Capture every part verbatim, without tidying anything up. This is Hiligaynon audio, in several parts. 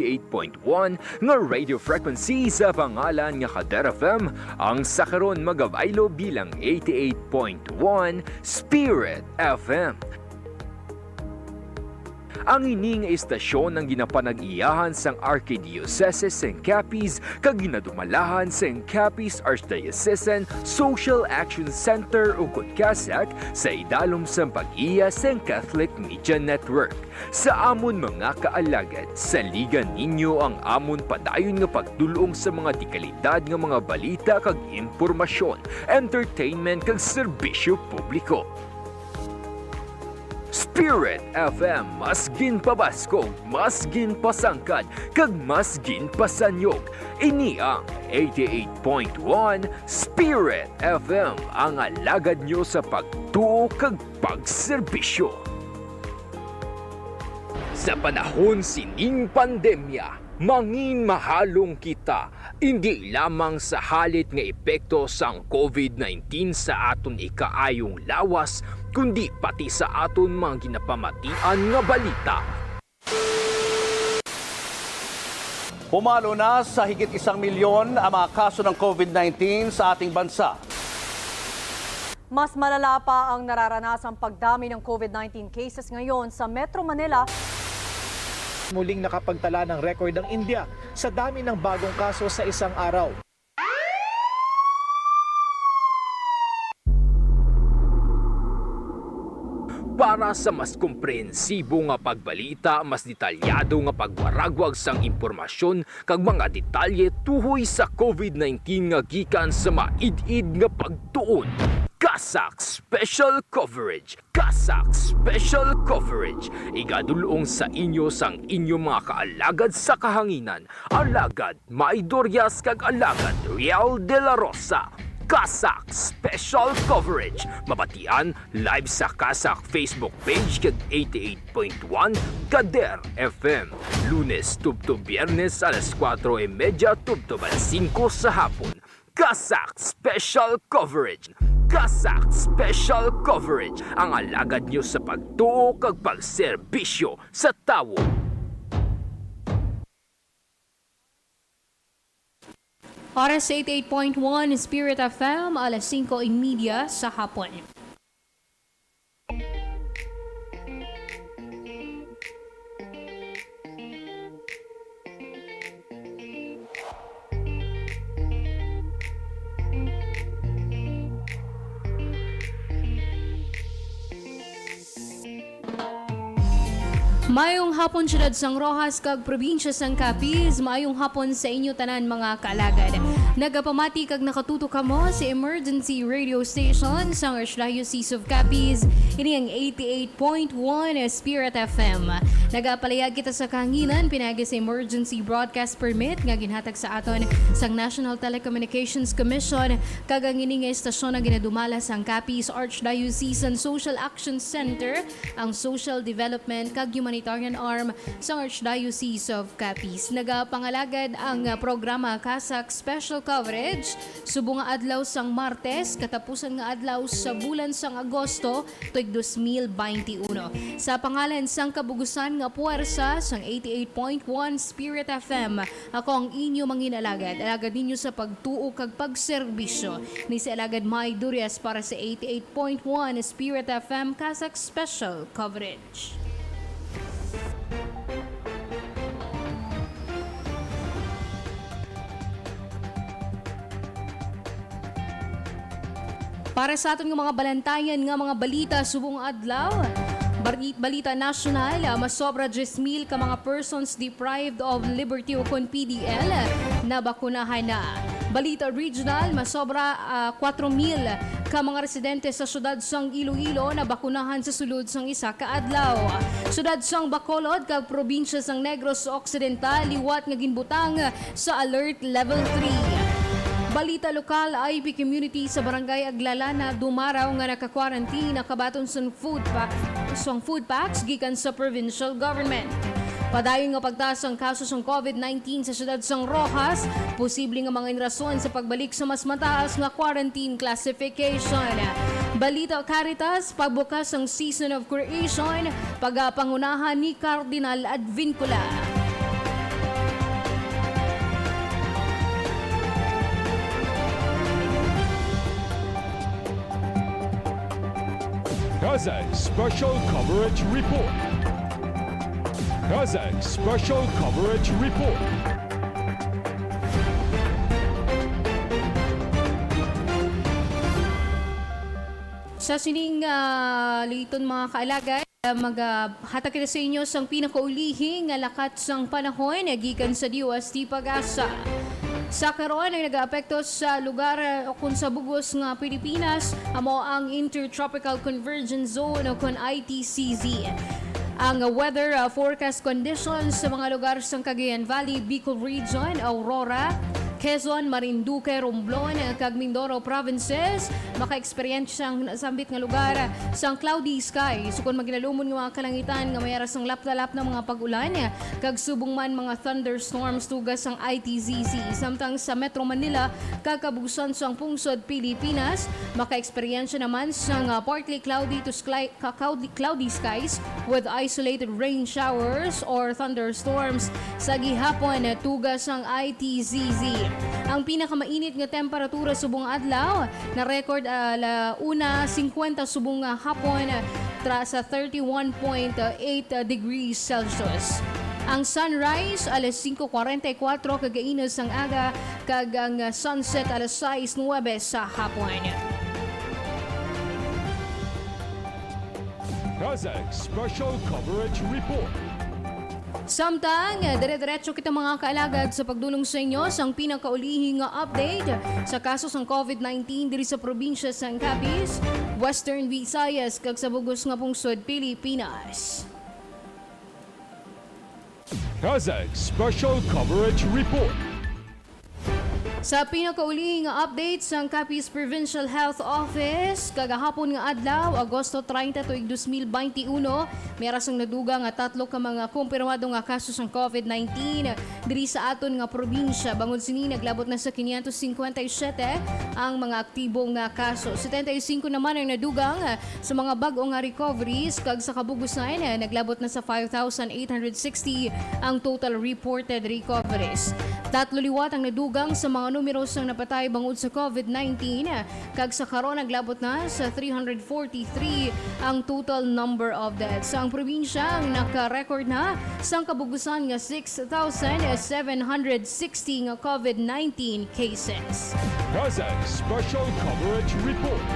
eight point one nga radio frequency sa pangalan nga Kader F M, ang sa karon magabaylo bilang eighty-eight point one Spirit F M. Ang ini nga istasyon ang ginapanag-iyahan sang Arkidiocese sang Capiz kag ginadumalahan sang Capiz Archdiocesan Social Action Center, ukon CASAC, sa idalom sang pag-iya sang Catholic Media Network. Sa amon mga kaalagad, saligan ninyo ang amon padayon nga pagdul-ong sa mga dekalidad nga mga balita kag impormasyon, entertainment kag serbisyo publiko. Spirit F M, mas ginpabaskog, mas ginpasangkad, kag mas ginpasanyog. Ini ang eighty-eight point one Spirit F M, ang alagad nyo sa pagtuo kag pagserbisyo. Sa panahon sining pandemya, mangin mahalong kita, indi lamang sa halit nga epekto sang covid nineteen sa aton ikaayong lawas, kundi pati sa aton mga ginapamatian nga balita. Pumalo na sa higit isang milyon ang mga kaso ng covid nineteen sa ating bansa. Mas malala pa ang nararanasang pagdami ng covid nineteen cases ngayon sa Metro Manila. Muling nakapagtala ng record ang India sa dami ng bagong kaso sa isang araw. Para sa mas komprehensibo nga pagbalita, mas detalyado nga pagwaragwag sang impormasyon kag mga detalye tuhoy sa covid nineteen nga gikan sa maid-id nga pagtuon, CASAC Special Coverage. CASAC Special Coverage, igadul-ong sa inyo sang inyo mga kaalagad sa kahanginan, Alagad May Dorias kag Alagad Riel de la Rosa. CASAC Special Coverage, mabatian live sa CASAC Facebook page kag eighty-eight point one Kader F M, Lunes tubtob Biyernes alas kuwatro y medya tubtob alas singko sa hapon. CASAC Special Coverage. CASAC Special Coverage, ang alagad nyo sa pagtuo kag pagserbisyo sa tawo. Oras sa eighty-eight point one Spirit F M, alas singko y medya sa hapon. Mayong hapon, siyudad sang Roxas kag probinsya sang Capiz. Mayong hapon sa inyo tanan, mga kaalagad. Nagapamati kag nakatutok kamo sa emergency radio station sang Archdiocese of Capiz. Ini ang eighty-eight point one Spirit F M. Nagapalaya kita sa kahanginan pinaagi sa emergency broadcast permit nga ginhatag sa aton sang National Telecommunications Commission, kag ang ini nga istasyon ang ginadumala sang Capiz Archdiocesan Social Action Center, ang social development kag humanitarian arm sang Archdiocese of Capiz. Nagapangalagad ang, ah, programa CASAC Special Coverage subong nga adlaw sang Martes, katapusan nga adlaw sa bulan sang Agosto, tuig dos mil baynte uno. Sa pangalan sang kabugusan nga puwersa sang eighty-eight point one Spirit F M, ako ang inyo mangin alagad, alagad ninyo sa pagtuo kag pagserbisyo. Ni si Alagad May Durias para sa eighty-eight point one Spirit F M CASAC Special Coverage. Para sa aton nga mga balantayan nga mga balita subong adlaw, bari-, balita nasyonal, ah, masobra diyes mil ka mga persons deprived of liberty ukon P D L nabakunahan na. Balita regional, masobra, ah, kuwatro mil ka mga residente sa siyudad sang Iloilo nabakunahan sa sulod sang isa ka adlaw. Siyudad sang Bacolod kag probinsya sang Negros Occidental liwat nga ginbutang sa Alert Level three. Balita lokal, I P community sa Barangay Aglalana, Dumarao nga naka-quarantine nakabaton sang food pa-, sang food packs gikan sa provincial government. Padayon nga pagtaas ang kaso sang covid nineteen sa siyudad sang Roxas, posible nga mga rason sa pagbalik sa mas mataas nga quarantine classification. Balita Caritas, pagbukas sang Season of Creation, pagapangunahan ni Cardinal Advincula. Kazakh Special Coverage Report. Kazakh Special Coverage Report. Sa sining, ah, liton, mga kaalagad, ah, magahatag kita sa inyo sang pinakaulihing nga lakat sang panahon gikan sa D O S T PAGASA. Sa karon, ang nagaapekto sa lugar, ah, ukon sa bug-os nga Pilipinas amo ang Intertropical Convergence Zone, ukon I T C Z. Ang weather, ah, forecast conditions sa mga lugar sang Cagayan Valley, Bicol Region, Aurora, Quezon, Marinduque, Romblon, kag Mindoro provinces maka-experience sang sambit nga lugar sang cloudy skies, ukon maginalumon nga mga kalangitan nga may ara sang lapdalap nga mga pag-ulan, kag subong man mga thunderstorms tuga sang I T Z Z. Samtang sa Metro Manila kag kabugusan sang pungsod Pilipinas, maka-experience naman sang, ah, partly cloudy to skli-, ka-, cloudy, cloudy skies with isolated rain showers or thunderstorms sa gihapon, tuga sang I T Z Z. Ang pinakamainit nga temperatura subong adlaw na-record ala una singkwenta subong nga hapon, tra sa thirty-one point eight degrees Celsius. Ang sunrise alas singko kwarenta y kuwatro kagainos sang aga, kag ang sunset alas sais nuwebe sa hapon. Kazakh Special Coverage Report. Samtang, dire-diretso kita, mga kaalagad, sa pagdulong sa inyo sang pinakaulihi nga update sa kaso sang COVID nineteen diri sa probinsya sang Capiz, Western Visayas, kag sa bug-os nga pungsod Pilipinas. Kazakh Special Coverage Report. Sa pinakauli nga update sang Capiz Provincial Health Office, kagahapon nga adlaw, Agosto treinta tuig dos mil baynte uno, may ara sang nadugang nga tatlo ka mga kumpirmado nga kaso sang COVID nineteen diri sa aton nga probinsya. Bangod sini, naglabot na sa quinientos cincuenta y siete ang mga aktibo nga kaso. Setenta y cinco naman ang nadugang sa mga bag-o nga recoveries, kag sa kabugusan, naglabot na sa five thousand eight hundred sixty ang total reported recoveries. Tatlo liwat ang nadugang sa mga numero sang napatay bangod sa COVID nineteen, kag sa karon naglabot na sa three hundred forty-three ang total number of deaths. Ang probinsya ang naka-record na sang kabugusan nga six thousand seven hundred sixty nga COVID nineteen cases. Kazakh Special Coverage Report.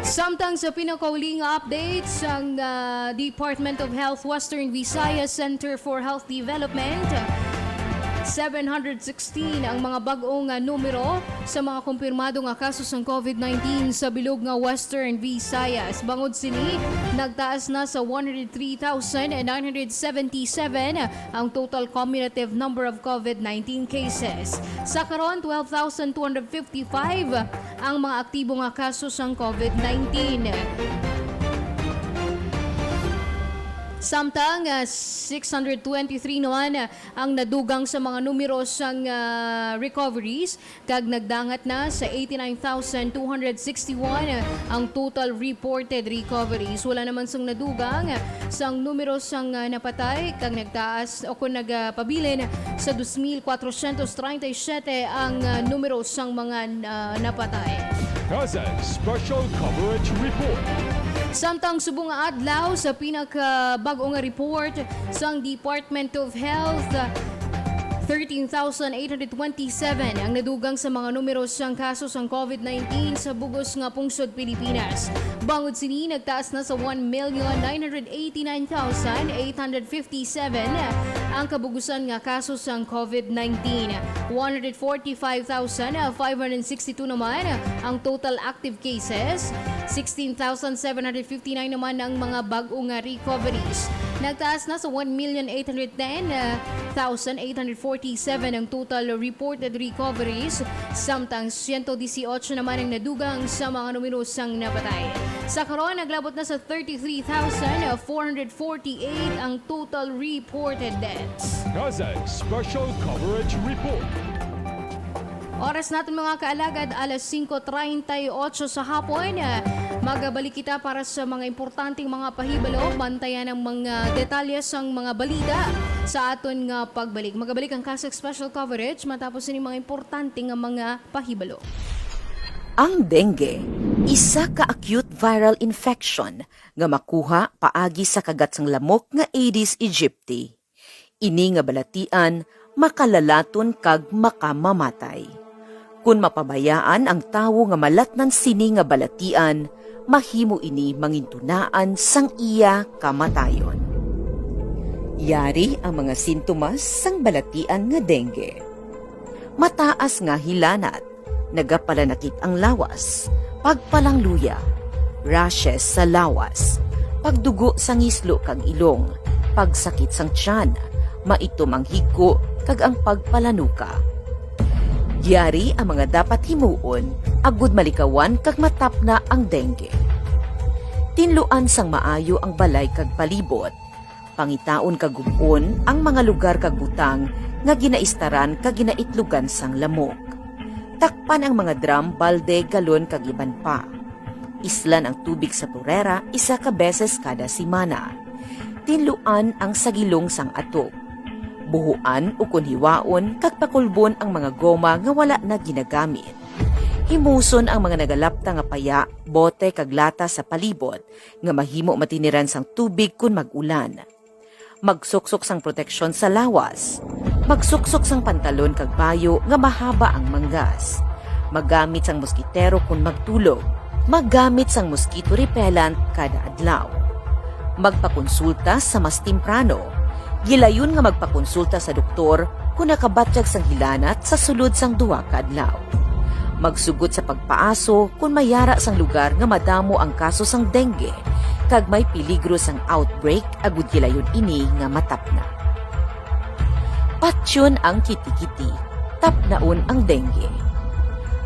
Samtang sa pinakauli nga update sang, ah, Department of Health Western Visayas Center for Health Development, seven hundred sixteen ang mga bag-o nga numero sa mga kumpirmado nga kaso sang COVID nineteen sa bilog nga Western Visayas. Bangod sini, nagtaas na sa one hundred three thousand nine hundred seventy-seven ang total cumulative number of COVID nineteen cases. Sa karon, twelve thousand two hundred fifty-five ang mga aktibo nga kaso sang COVID nineteen. Samtang, ah, six hundred twenty-three naman ang nadugang sa mga numero sang, ah, recoveries, kag nagdangat na sa eighty-nine thousand two hundred sixty-one ang total reported recoveries. Wala naman sang nadugang sang numero sang, ah, napatay, kag nagtaas o kon nagapabilin sa dos mil kwatrosyentos treinta y siete ang, ah, numero sang mga, ah, napatay. Kazakh Special Coverage Report. Samtang subong nga adlaw, sa pinakabag-o nga report sang Department of Health, thirteen thousand eight hundred twenty-seven ang nadugang sa mga numero sang kaso sang COVID nineteen sa bug-os nga pungsod Pilipinas. Bangod sini, nagtaas na sa one million nine hundred eighty-nine thousand eight hundred fifty-seven ang kabugusan nga kaso sang COVID nineteen. One hundred forty-five thousand five hundred sixty-two naman ang total active cases. Sixteen thousand seven hundred fifty-nine naman ang mga bag-o nga recoveries. Nagtaas na sa one million eight hundred ten thousand eight hundred forty-seven ang total reported recoveries, samtang siyento disiotso naman ang nadugang sa mga numero sang napatay. Sa karon, naglabot na sa thirty-three thousand four hundred forty-eight ang total reported deaths. Kazakh Special Coverage Report. Oras naton, mga kaalagad, alas singko treinta y ocho sa hapon. Magabalik kita para sa mga importanteng mga pahibalo. Bantayan ang mga detalye sang mga balita sa aton nga pagbalik. Magabalik ang Kazakh Special Coverage matapos ini mga importante nga mga pahibalo. Ang dengue, Isa ka acute viral infection nga makuha paagi sa kagat sang lamok nga Aedes aegypti. Ini nga balatian makalalaton kag makamamatay. Kon mapabayaan ang tawo nga malatnan sini nga balatian, mahimo ini mangintunaan sang iya kamatayon. Yari ang mga sintomas sang balatian nga dengue. Mataas nga hilanat, nagapalanakit ang lawas, pagpalangluya, rashes sa lawas, pagdugo sa ngislo kag ilong, pagsakit sang tiyan, maitom ang higko kag ang pagpalanuka. Yari ang mga dapat himuon agud malikawan kag matapna ang dengue. Tinluan sang maayo ang balay kag palibot. Pangitaon kag gub-on ang mga lugar kag butang nga ginaistaran kag ginaitlugan sang lamok. Takpan ang mga drum, balde, galon, kag iban pa. Islan ang tubig sa turera isa ka beses kada semana. Tinluan ang sagilong sang atop. Buhuan ukon hiwaon kag pakulbon ang mga goma nga wala na ginagamit. Himuson ang mga nagalapta nga paya, bote, kag lata sa palibot nga mahimo matiniran sang tubig kon mag-ulan. Magsuksok sang proteksyon sa lawas. Magsuksok sang pantalon kag bayo nga mahaba ang manggas. Maggamit sang moskitero kon magtulog. Maggamit sang mosquito repellent kada adlaw. Magpakonsulta sa mas temprano. Gilayon nga magpakonsulta sa doktor kon nakabatyag sang hilanat sa sulod sang duha ka adlaw. Magsugot sa pagpaaso kon may yara sang lugar nga madamo ang kaso sang dengue kag may peligro sang outbreak, agud gilayon ini nga matapna. Patyon ang kitikiti, tapnaon ang dengue.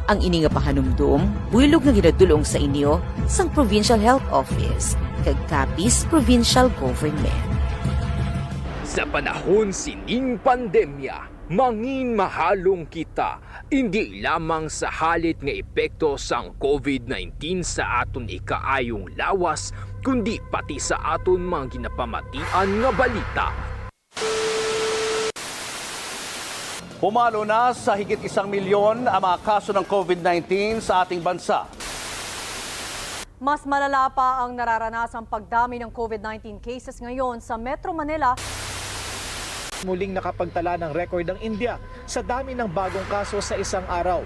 Ang ini nga pahanumdom buylog nga ginadul-ong sa inyo sang Provincial Health Office kag Capiz Provincial Government. Sa panahon sining pandemya, mangin mahalong kita, indi lamang sa halit nga epekto sang covid nineteen sa aton ikaayong lawas, kundi pati sa aton mga ginapamatian nga balita. Pumalo na sa higit isang milyon ang mga kaso ng covid nineteen sa ating bansa. Mas malala pa ang nararanasang pagdami ng covid nineteen cases ngayon sa Metro Manila. Muling nakapagtala ng record ang India sa dami ng bagong kaso sa isang araw.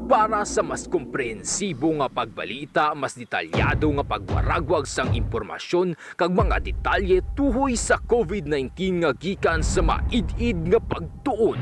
Para sa mas komprehensibo nga pagbalita, mas detalyado nga pagwaragwag sang impormasyon kag mga detalye tuhoy sa covid nineteen nga gikan sa maid-id nga pagtuon,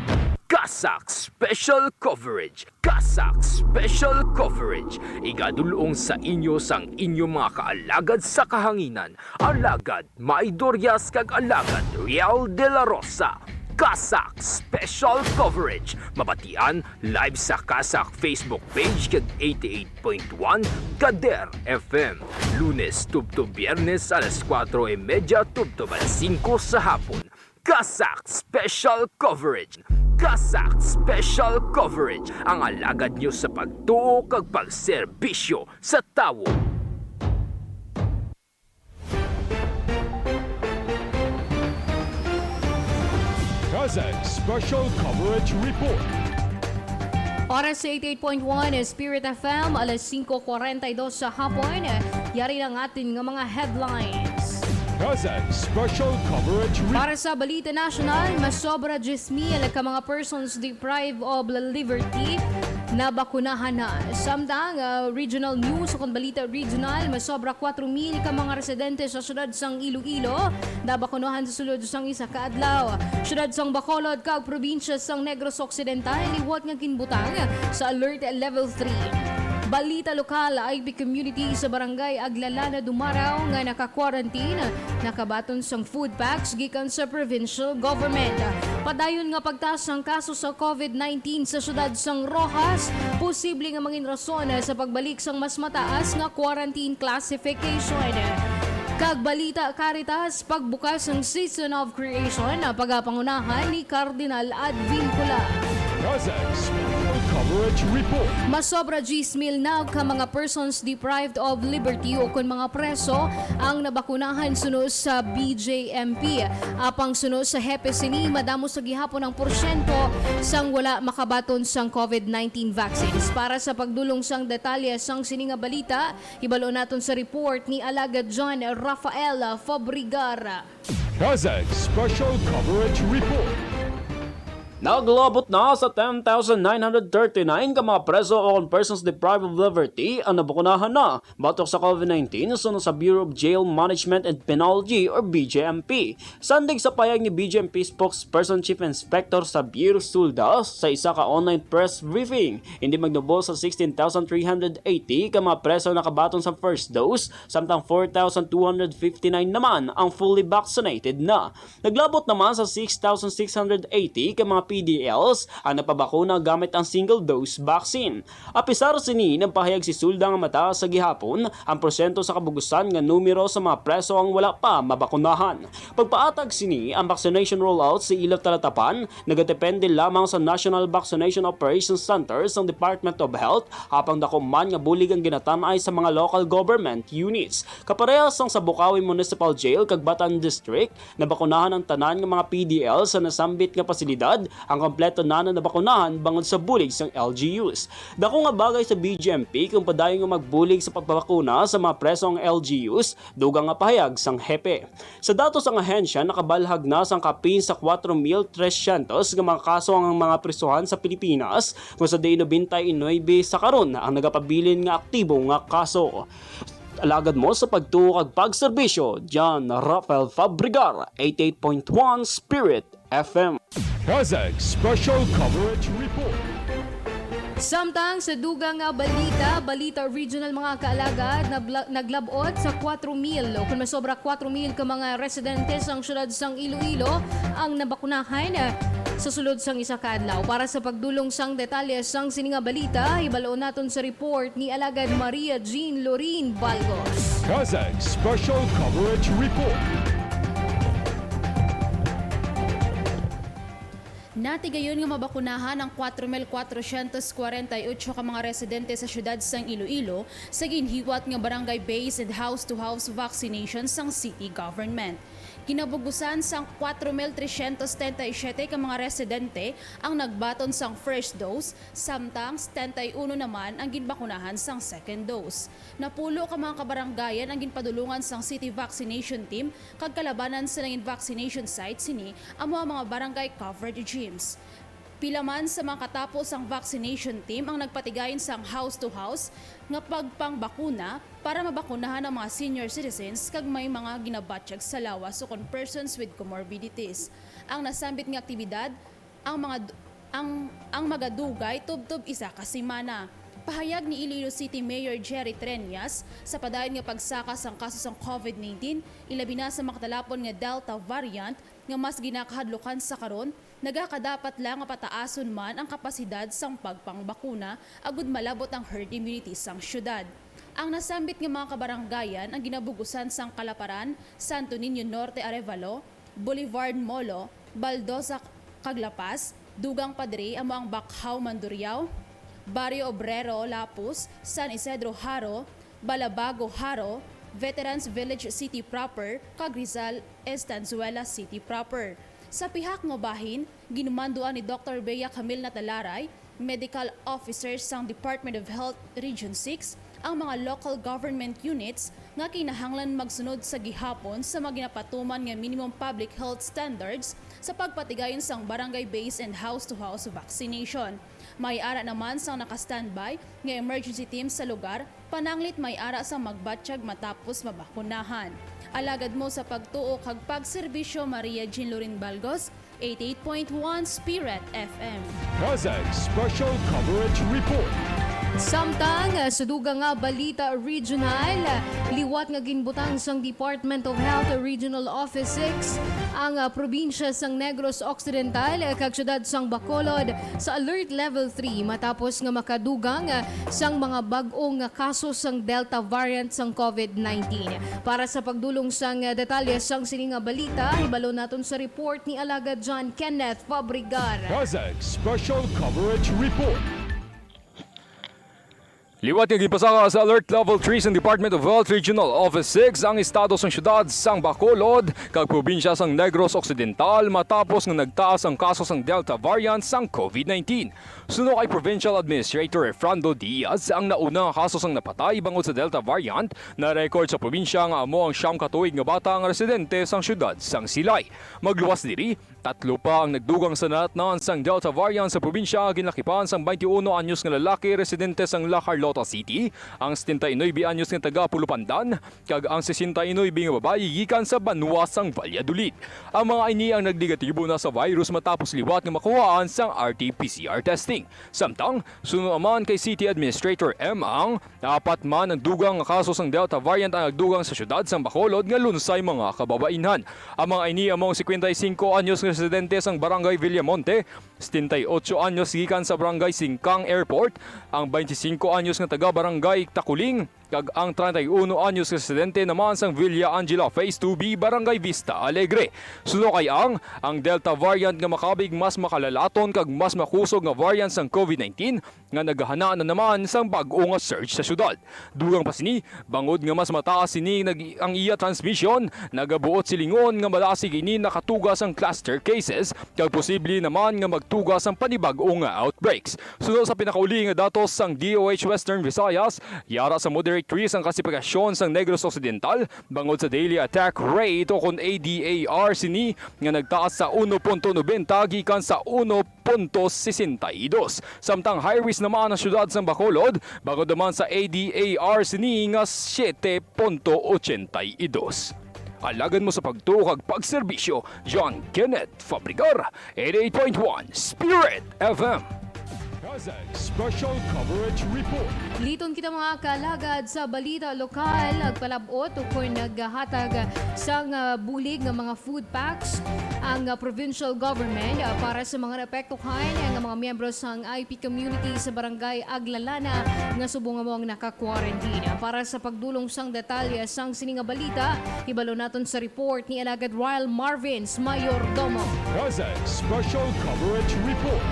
CASAC Special Coverage. CASAC Special Coverage, igadul-ong sa inyo sang inyo mga kaalagad sa kahanginan, Alagad May Dorias kag Alagad Riel de la Rosa. CASAC Special Coverage, mabatian live sa CASAC Facebook page kag eighty-eight point one Kader F M, Lunes tubtob Biyernes alas kuwatro y medya tubtob alas singko sa hapon. CASAC Special Coverage. CASAC Special Coverage, ang alagad nyo sa pagtuo kag pagserbisyo sa tawo. CASAC Special Coverage Report. Oras sa eighty-eight point one Spirit F M, alas singko kwarenta y dos sa hapon. Yari na ang aton nga mga headlines. CASAC Special Coverage Report. Para sa balita nasyonal, masobra diyes mil ka mga persons deprived of liberty nabakunahan na. Samtang, ah, regional news, ukon balita regional, masobra kuwatro mil ka mga residente sa siyudad sang Iloilo nabakunahan sa sulod sang isa ka adlaw. Siyudad sang Bacolod kag probinsya sang Negros Occidental liwat nga ginbutang sa Alert Level three. Balita lokal, I P community sa Barangay Aglalan na Dumaraw nga naka-quarantine, nakabaton sang food packs gikan sa provincial government. Padayon nga pagtaas sang kaso sa covid nineteen sa siyudad sang Roxas, posible nga mangin rason sa pagbalik sang mas mataas nga quarantine classification. Kag balita Caritas, pagbukas sang Season of Creation, pagapangunahan ni Cardinal Advincula. CASAC Special Coverage. Masobra diyes mil na ka mga persons deprived of liberty o kon mga preso ang nabakunahan suno sa B J M P. Apang suno sa hepe sini, madamo sa gihapon ang porsyento sang wala makabaton sang COVID nineteen vaccines. Para sa pagdulong sang detalye sang sini nga balita, hibalo naton sa report ni Alagad John Rafael Fabregar. CASAC Special Coverage Report. Naglabot na sa ten thousand nine hundred thirty-nine ka mga preso o kon persons deprived of liberty ang nabakunahan na batok sa COVID nineteen suno sa Bureau of Jail Management and Penology or B J M P. Sandig sa pahayag ni B J M P spokesperson Chief Inspector Sabir Sulda sa isa ka online press briefing, hindi magnubo sa sixteen thousand three hundred eighty ka mga preso nakabaton sa first dose, samtang four thousand two hundred fifty-nine naman ang fully vaccinated na. Naglabot naman sa six thousand six hundred eighty ka mga P D Ls ang napabakuna gamit ang single-dose vaccine. Apisar sini, nagpahayag si Sulda nga mataas sa gihapon ang porsyento sa kabugusan nga numero sa mga preso ang wala pa mabakunahan. Pagpaatag sini, ang vaccination rollout sa Ilo Talatapan nagadepende lamang sa National Vaccination Operations Center sang Department of Health, apang dako man nga bulig ang ginatan-ay sa mga local government units. Kaparehas sang sa Bocaue Municipal Jail kag Batan District, nabakunahan ang tanan nga mga P D L sa nasambit nga pasilidad. Ang kompleto na nga nabakunahan bangod sa bulig sang L G Us. Dako nga bagay sa B J M P kung padayon nga magbulig sa pagpabakuna sa mga preso ang L G Us, dugang nga pahayag sang hepe. Sa datos sang ahensya, nakabalhag na sang kapin sa kuwatro mil trescientos nga mga kaso ang mga prisohan sa Pilipinas, kung sa diin nobenta y nuebe sa karon ang nagapabilin nga aktibo nga kaso. Alagad mo sa pagtuo kag pagserbisyo, John Rafael Fabregar, eighty-eight point one Spirit F M. CASAC Special Coverage Report. Samtang sa dugang nga balita, balita regional, mga kaalagad, nabla- naglabot sa kuwatro mil o kung masobra kuwatro mil ka mga residente sang siyudad sang Iloilo ang nabakunahan sa sulod sang isa ka adlaw. Para sa pagdulong sang detalye sang sini nga balita, hibalo naton sa report ni Alagad Maria Jean Lorin Balgos. CASAC Special Coverage Report. Natigayon nga mabakunahan ang kuwatro mil kwatrosyentos kwarenta y ocho ka mga residente sa siyudad sang Iloilo sa ginhiwat nga barangay-based and house-to-house vaccination sang city government. Ginabugusan sang kuwatro mil tresyentos setenta y siyete ka mga residente ang nagbaton sang first dose, samtang setenta y uno naman ang ginbakunahan sang second dose. Napulo ka mga kabarangayan ang ginpadulungan sang city vaccination team kag kalabanan sa nangin vaccination site sini amo ang mga barangay covered gyms. Pila man sa mga katapo sang vaccination team ang nagpatigayon sang house to house nga pagpangbakuna para mabakunahan ang mga senior citizens kag may mga ginabatyag sa lawas ukon persons with comorbidities. Ang nasambit nga aktibidad ang mga ang ang magadugay tubtob isa ka semana. Pahayag ni Iloilo City Mayor Jerry Treñas, sa padayon nga pagsaka sang kaso sang COVID nineteen, ilabi na sa makatalapon nga Delta variant nga mas ginakahadlukan sa karon, nagakadapat lang nga pataason man ang kapasidad sang pagpangbakuna agud malabot ang herd immunity sang syudad. Ang nasambit nga mga kabarangayan ang ginabugusan sang Kalaparan, Santo Niño Norte, Arevalo, Boulevard Molo, Baldosa, kag La Paz. Dugang pa diri amo ang Bacjao, Mandurriao, Barrio Obrero, Lapuz, San Isidro, Jaro, Balabago, Jaro, Veterans Village City Proper, kag Rizal, Estanzuela City Proper. Sa pihak nga bahin, ginmanduan ni Doktor Bea Camille Natalaray, Medical Officer sang Department of Health Region six, ang mga local government units nga kinahanglan magsunod sa gihapon sa mga ginapatuman nga minimum public health standards sa pagpatigayon sang barangay-based and house-to-house vaccination. May ara naman sang naka-standby nga emergency team sa lugar, pananglit may ara sang magbatyag matapos mabakunahan. Alagad mo sa pagtuo kag pagserbisyo, Maria Jean Lorin Balgos, eighty-eight point one Spirit F M. CASAC Special Coverage Report. Samtang, ah, sa dugang nga balita regional, liwat nga ginbutang sang Department of Health Regional Office six ang, ah, probinsya sang Negros Occidental, ah, kag siyudad sang Bacolod sa Alert Level three matapos nga makadugang, ah, sang mga bag-o nga kaso sang Delta variant sang COVID nineteen. Para sa pagdulong sang, ah, detalye sang sini nga balita, hibalo naton sa report ni Alagad John Kenneth Fabregar. CASAC Special Coverage Report. Liwat nga ginpasaka sa Alert Level three sang Department of Health Regional Office six ang estado sang siyudad sang Bacolod kag probinsya sang Negros Occidental matapos nga nagtaas ang kaso sang Delta variant sang COVID nineteen. Suno kay Provincial Administrator Efrando Diaz, ang nauna nga kaso sang napatay bangod sa Delta variant na-record sa probinsya nga amo ang siyam ka tuig nga bata nga residente sang siyudad sang Silay. Magluwas diri, tatlo pa ang nagdugang sa naatnan sang Delta variant sa probinsya, ginlakipan sang twenty-one anyos nga lalaki residente sang La Carlota City, ang setenta y nuebe anyos nga taga Pulupandan, kag ang sesenta y nuebe nga babayi gikan sa banwa sang Valladolid. Ang mga ini ang nagnegatibo na sa virus matapos liwat nga makuhaan sang R T P C R testing. Samtang, suno naman kay City Administrator M Ang, apat man ang dugang nga kaso sang Delta variant ang nagdugang sa siyudad sang Bacolod nga lunsay mga kababainhan. Ang mga ini amo ang cincuenta y cinco anyos nga residente sang Barangay Villamonte, setenta y ocho anyos gikan sa Barangay Singkang Airport, ang twenty y cinco anyos nga taga Barangay Takuling, kag ang treinta y uno anyos nga residente naman sang Villa Angela Phase two B, Barangay Vista Alegre. Suno kay Ang, ang Delta variant nga makabig mas makalalaton kag mas makusog nga variant sang COVID nineteen nga naghana na naman sang bag-o nga surge sa siyudad. Dugang pa sini, bangod nga mas mataas sini nag-, ang iya transmission, nagabuot silingon nga madasig ini nakatuga sang cluster cases kag posible naman nga magtuga sang panibag-o nga outbreaks. Suno sa pinakauli nga datos sang D O H Western Visayas, yara sa moderate risk ang klasifikasyon sang Negros Occidental bangod sa daily attack rate o kon A D A R sini nga nagtaas sa uno punto nobenta gikan sa uno punto sesenta y dos. Samtang high risk naman ang siyudad sang Bacolod bangod naman sa A D A R sini nga siete punto ochenta y dos. Alagan mo sa pagtuo kag pagserbisyo, John Kenneth Fabregar, eighty-eight point one Spirit F M. Kazakh Special Coverage Report. Liton kita, mga kaalagad, sa balita lokal. Nagpalab-ot o kon naghatag sang, ah, bulig nga mga food packs ang, ah, provincial government, ah, para sa mga naapektuhan nga mga miyembro sang I P community sa Barangay Aglalana nga subong amo ang naka-quarantine. Para sa pagdulong sang detalye sang sini nga balita, hibalo naton sa report ni Alagad Ryle Marvins Mayordomo. Kazakh Special Coverage Report.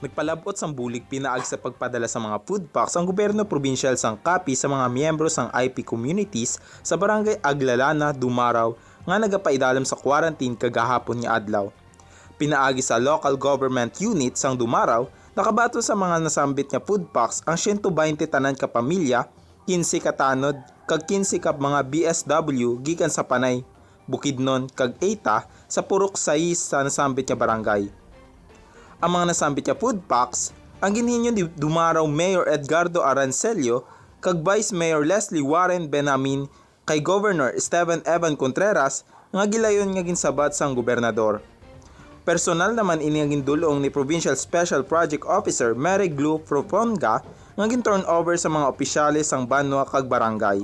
Nagpalab-ot sang bulig pinaagi sa pagpadala sa mga food packs ang gobyerno probinsyal sang Capiz sa mga miyembro sang I P communities sa Barangay Aglalana, Dumarao, nga nagapaidalom sa quarantine kagahapon nga adlaw. Pinaagi sa local government unit sang Dumarao, nakabaton sa mga nasambit nga food packs ang siyento baynte tanan ka pamilya, kinse ka tanod, kag kinse ka mga B S W gikan sa Panay, Bukidnon, kag Ata sa purok sais sa nasambit nga barangay. Ang mga nasambit nga food packs ang ginhinyo ni Dumarao Mayor Edgardo Arancillo kag Vice Mayor Leslie Warren Benjamin kay Governor Esteban Evan Contreras nga gilayon nga ginsabat sang gobernador. Personal naman ini nga gindul-ong ni Provincial Special Project Officer Mary Glu Proponga nga gin-turn over sa mga opisyales sang banwa kag barangay.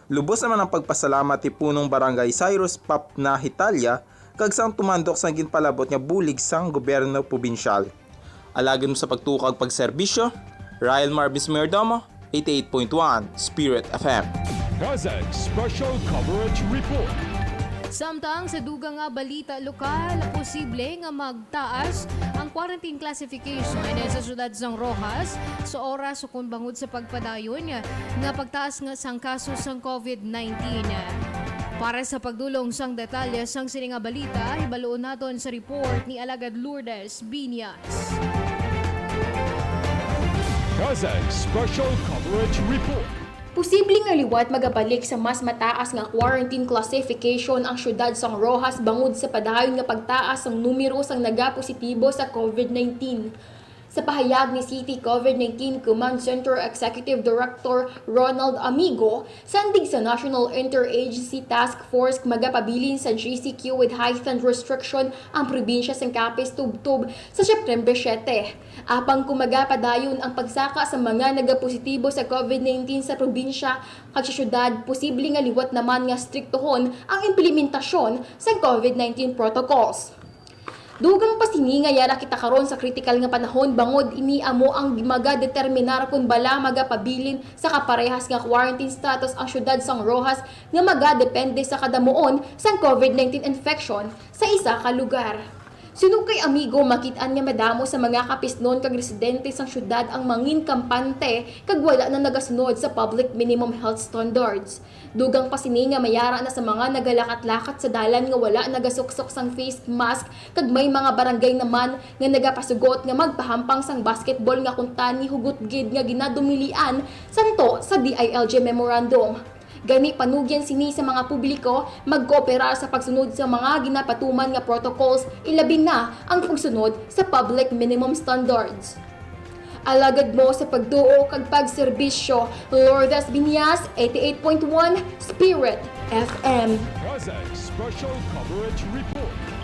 Lubos naman ang pagpasalamat ni Punong Barangay Cyrus Papna Hitalia kag sang tumandok sang ginpalabot nga bulig sang gobyerno probinsyal. Alagad mo sa pagtuo kag pagserbisyo, Ryle Marvis Mayordomo, eighty-eight point one Spirit F M. Kazakh Special Coverage Report. Samtang sa dugang nga balita lokal, posible nga magtaas ang quarantine classification sa siyudad sang Roxas sa oras ukon bangod sa pagpadayon nga pagtaas nga sang kaso sang COVID nineteen. Para sa pagdulong sang detalye sang sini nga balita, hibaluon naton sa report ni Alagad Lourdes Binya. Kazakh Special Coverage Report. Posible nga liwat magabalik sa mas mataas nga quarantine classification ang siyudad sang Roxas bangod sa padayon nga pagtaas sang numero sang nagapositibo sa COVID nineteen. Sa pahayag ni City COVID nineteen Command Center Executive Director Ronald Amigo, sandig sa National Interagency Task Force, magapabilin sa G C Q with heightened restriction ang probinsya sang Capiz tubtob sa September siete. Apang kung magapadayon ang pagsaka sa mga nagapositibo sa COVID nineteen sa probinsya kag sa syudad, posible nga liwat naman nga striktohon ang implementasyon sang COVID nineteen protocols. Dugang pa sini nga yara kita karon sa kritikal nga panahon, bangod ini amo ang magadeterminar kon bala magapabilin sa kaparehas nga quarantine status ang syudad sang Roxas nga magadepende sa kadamuon sang COVID nineteen infection sa isa ka lugar. Suno kay Amigo, makit-an nga madamo sa mga kapisnon kag residente sang siyudad ang mangin kampante kag wala na nagasunod sa public minimum health standards. Dugang pa sini nga may ara na sa mga nagalakat-lakat sa dalan nga wala nagasuksok sang face mask, kag may mga barangay naman nga nagapasugot nga magpahampang sang basketball nga kunta ni hugot gid nga ginadumilian sangto sa D I L G memorandum. Gani, panugyan sini sa mga publiko magkooperar sa pagsunod sa mga ginapatuman nga protocols, ilabi na ang pagsunod sa public minimum standards. Alagad mo sa pagtuo kag pagserbisyo, Lourdes Binyas, eighty-eight point one Spirit F M. CASAC Special Coverage Report.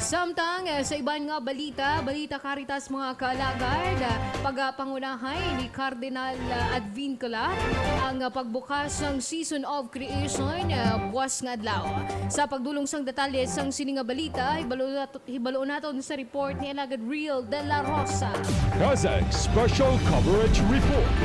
Samtang, eh, sa iban nga balita, balita Caritas, mga kaalagad, pagapangunahay ni Cardinal, ah, Advincula ang, ah, pagbukas sang Season of Creation, ah, buwas nga adlaw. Sa pagdulong sang detalye sang sini nga balita, hibalo nato Hibaloon naton sa report ni Alagad Real de la Rosa. CASAC Special Coverage Report.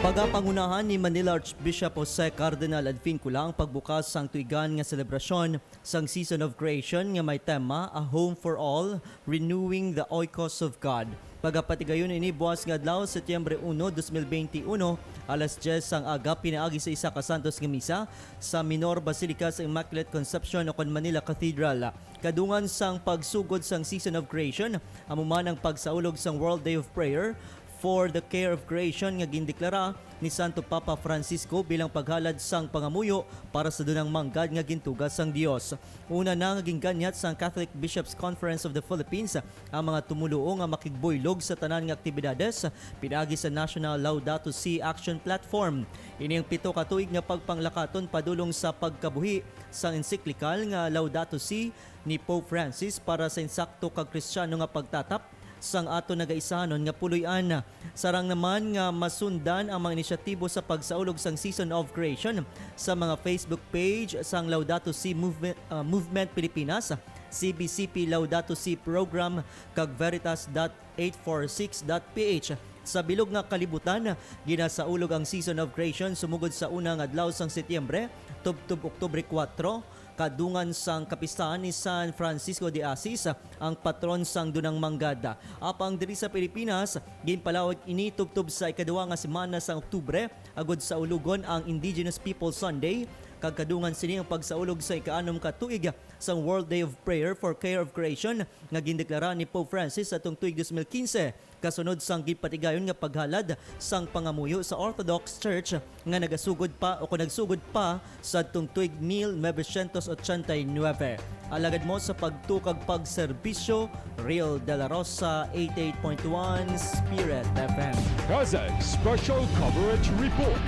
Pagapangunahan ni Manila Archbishop Jose Cardinal Advincula ang pagbukas sang tuigan nga selebrasyon sang Season of Creation nga may tema, A Home for All, Renewing the Oikos of God. Pagapatigayon ini buwas nga adlaw, Setyembre uno, dos mil benti uno, alas dyes sang aga, pinaagi sa isa ka santos nga misa sa Minor Basilica sa Immaculate Conception ukon Manila Cathedral. Kadungan sang pagsugod sang Season of Creation, amo man ang pagsaulog sang World Day of Prayer for the Care of Creation nga gindeklara ni Santo Papa Francisco bilang paghalad sang pangamuyo para sa dunang manggad nga gintuga sang Dios. Una na nga ginganyat sang Catholic Bishops' Conference of the Philippines ang mga tumoluo nga makigbuylog sa tanan nga aktibidades pinaagi sa National Laudato Si Action Platform. Ini ang pito ka tuig nga pagpanglakaton padulong sa pagkabuhi sang ensiklikal nga Laudato Si ni Pope Francis para sa insakto kag Kristiyano nga pagtatap sang aton nagaisahanon nga puloy-an. Sarang naman nga masundan ang mga inisyatibo sa pagsaulog sang Season of Creation sa mga Facebook page sang Laudato Si Movement, ah, Movement Pilipinas, C B C P Laudato Si Program, kag veritas dot eight four six dot P H. Sa bilog nga kalibutan, ginasaulog ang Season of Creation sumugod sa una nga adlaw sang Setyembre tubtob Oktubre kuwatro, kadungan sang kapistahan ni San Francisco de Assis, ang patron sang dunang manggad. Apang diri sa Pilipinas, ginpalawag ini tubtob sa ikaduha nga semana sang Oktubre, agud saulogon ang Indigenous Peoples' Sunday, kag kadungan sini ang pagsaulog sa ikaanom ka tuig sang World Day of Prayer for Care of Creation nga gindeklara ni Pope Francis sa tuig dos mil quince, kasunod sang ginpatigayon nga paghalad sang pangamuyo sa Orthodox Church nga nagasugod pa o kon nagsugod pa sa tuig mil novecientos ochenta y nuebe. Alagad mo sa pagtukag pagserbisyo, Real de la Rosa, eighty-eight point one Spirit F M. CASAC Special Coverage Report.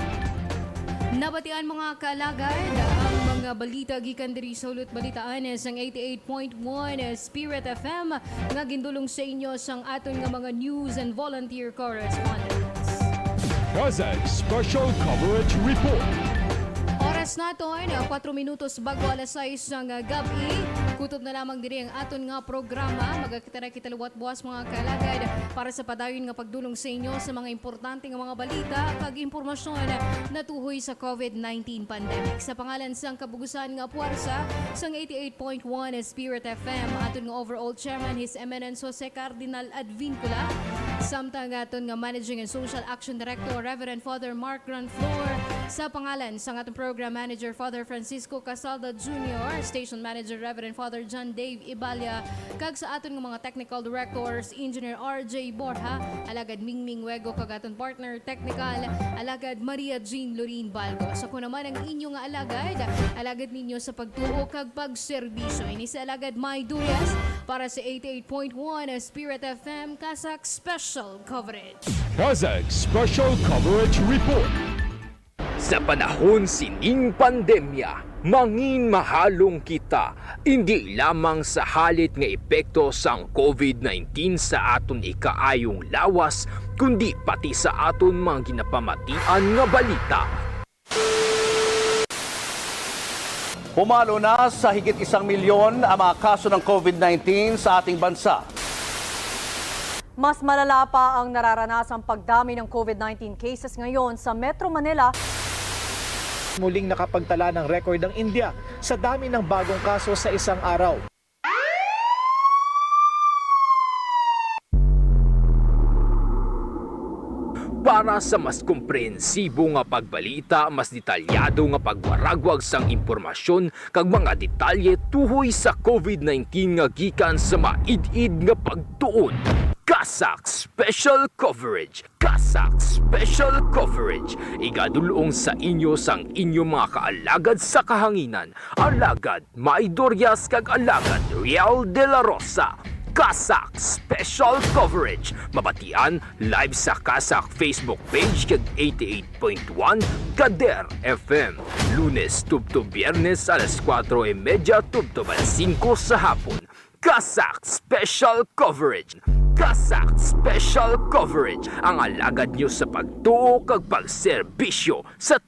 Nabatian, mga kaalagad, ang mga balita gikan diri sa Hulot Balitaan sang eighty-eight point one Spirit F M nga gindulong sa inyo sang aton nga mga news and volunteer correspondents. CASAC Special Coverage Report. Oras naton, ah, kwatro minutos bago alas sais sang, ah, gab-i. Kutob na lamang diri ang aton nga programa. Magkita na kita liwat buwas, mga kaalagad, para sa padayon nga pagdulong sa inyo sa mga importante nga mga balita kag impormasyon natuhoy sa COVID nineteen pandemic. Sa pangalan sang kabugusan nga puwersa sang eighty-eight point one Spirit F M, aton nga overall chairman, His Eminence Jose Cardinal Advincula, samtang aton nga Managing and Social Action Director, Reverend Father Mark Granflor, sa pangalan sang aton Program Manager, Father Francisco Casalda Junior, Station Manager, Reverend Father John Dave Iballa, kag sa aton nga mga technical directors, Engineer R J Borja, alagad Mingming Wego, kag aton partner technical, alagad Maria Jean Lorin Balgos. Ako naman ang inyo nga alagad, alagad ninyo sa pagtuo kag pagserbisyo. Ini si Alagad May Durias para sa eighty-eight point one Spirit F M CASAC Special Coverage. CASAC Special Coverage Report. Sa panahon sining pandemya, mangin mahalong kita, indi lamang sa halit nga epekto sang COVID nineteen sa aton ikaayong lawas, kundi pati sa aton mga ginapamatian nga balita. Pumalo na sa higit isang milyon ang mga kaso ng COVID nineteen sa ating bansa. Mas malala pa ang nararanasang pagdami ng COVID nineteen cases ngayon sa Metro Manila. Muling nakapagtala ng record ang India sa dami ng bagong kaso sa isang araw. Para sa mas komprehensibo nga pagbalita, mas detalyado nga pagwaragwag sang impormasyon kag mga detalye tuhoy sa COVID nineteen nga gikan sa maid-id nga pagtuon, CASAC Special Coverage. CASAC Special Coverage, igadulong sa inyo sang inyo mga kaalagad sa kahanginan, Alagad May Dorias kag Alagad Riel de la Rosa. CASAC Special Coverage, mabatian live sa CASAC Facebook page kag eighty-eight point one Kader F M, Lunes tubtob Biyernes alas kuwatro y medya tubtob alas singko sa hapon. CASAC Special Coverage. CASAC Special Coverage, ang alagad nyo sa pagtuo kag pagserbisyo sa